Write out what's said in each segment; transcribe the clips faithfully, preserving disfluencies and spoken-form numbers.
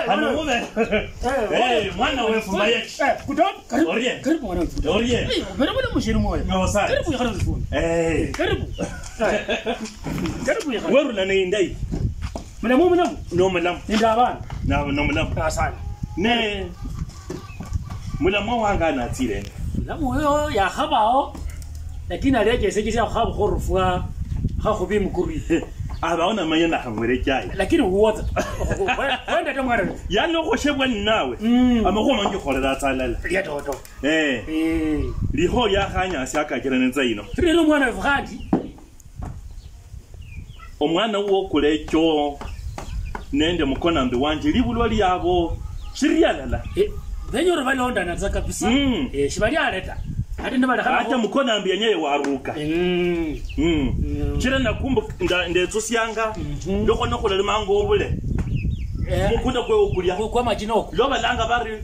Hano mube. Eh, mwana wefu Mayeki. Eh, kutoka, karibu. Orie. Karibu mwana wefu. Orie. Eh, mbele mbele mshiri moyo. No, sir. Karibu ya karibu. Eh. Karibu. Karibu ya karibu. Weru na nindai. Mulamu, mulamu. No mulamu. Nende abana. Na, no mulamu. Asante. Ne, mulamu wange anatsirenge. Mulamu oyo yakhabaho, lakini alechesechesia khukhabukhorofwa khakhubi mukuri. Abaho namanya nakhang'were chai. Lakini uwotsa. Wenda ta mwana. Yani okhoshebwa ninawe. Mm. Amakhuwa manji okholela atsalala. Lia toto. Eh. Eh. Likho liakhanyasi akachira nenza ino. Lero mwana wefu khandi. Omwana wuwo okula echoo nende mukonambi wanje, libulwa liabo shiri alala. Eh, benye ori balondana tsa kabisa. Mm. Eh, shibali aleta. Ati nibalekhana. Ata mukonambi yenye waruka. Mm. Mm. Mm. Chira nakumbu-, nda-, ndetsusianga, mhm, ndokho nokhula limanga obule. Eh. Mukunda kwe okulia. Kwa, kwa majina oku. Lobalanga bari,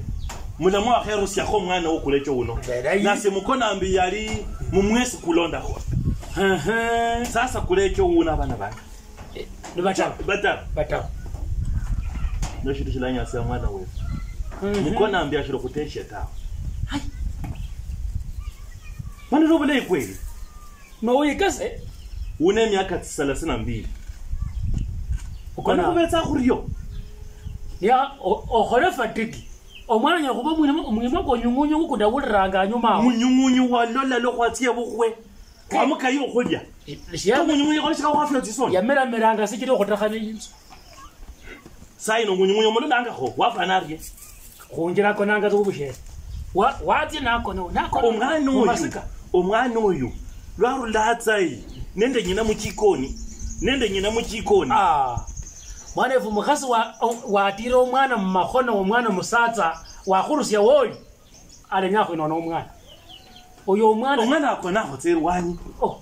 mulamu wakherusiakho omwana wokulecho uno. Belayi. Nasi mukonambi yali mumwesi kulondakho. Ehe. Sasa kulecho uno abana bana. Eh, ni bataru. Bataru. Bataru. No shindu shilanyasia mwana wefu. Mhm. Mukonambi ashiri khuteshia tawe. Hai. Mwana no bulayi kweli. No uyikase. Une miaka thelathini na mbili. Ukona. Mwana kubetsa khurio. Ya, o-, okhole fatiki. Omwana nyala khuba omwima, omwima kwa nyung'unyung'u kudawuliranga anyuma awo. Munyung'unyu walola lwo khwatsia bukhwe. Kwamukayo okhulya. Shia- Omunyung'unyu khwashika khwafya tsisoni. Yamerameranga sichira okhutakhana inzu. Saino omunyung'unyu omulolangakho, wafwana arie? Khunjira akonanga tsa khubushere. Wa-, watsia nakona, nakona. Omwana oyu, mumasika. Omwana oyu, lwarula atsayi, nende nyina muchikoni, nende nyina muchikoni. Ah. Mwana efu mukhasi wa-, o-, watira omwana mumakhono omwana musatsa, wakhurusia woli, alenya khwinona omwana. Oyo omwana. Omwana akona akhotsa erwanyi. Oh.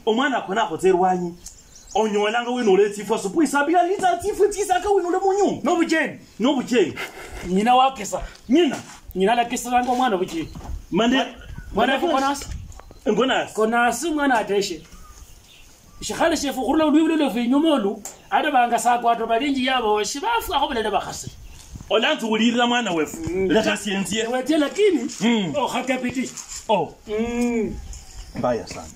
Omwana akona akhotsa erwanyi. Onyolanga winula etsifwa asubuhi saa mbili, alitsa tsifwa tsisaka winule munyumba. Nobucheni. Nobucheni. Nyina wakesa. Nyina. Nyina alakesanga omwana obucheni. Mande. Mwa-, mwana wefu konasi. Ngonasi. Konasi mwana ateshe. Shikhale shefu khurula olwibulilo lwefu inyuma olu, ate bangasakwato balinji yabo, shibafwakho bulele bakhasi. Olanzuwulirira mwana wefu. Mm. Leta sienzie. Wetie lakini, mm, okhake bidii. Oh. Mm. Mbaya sana.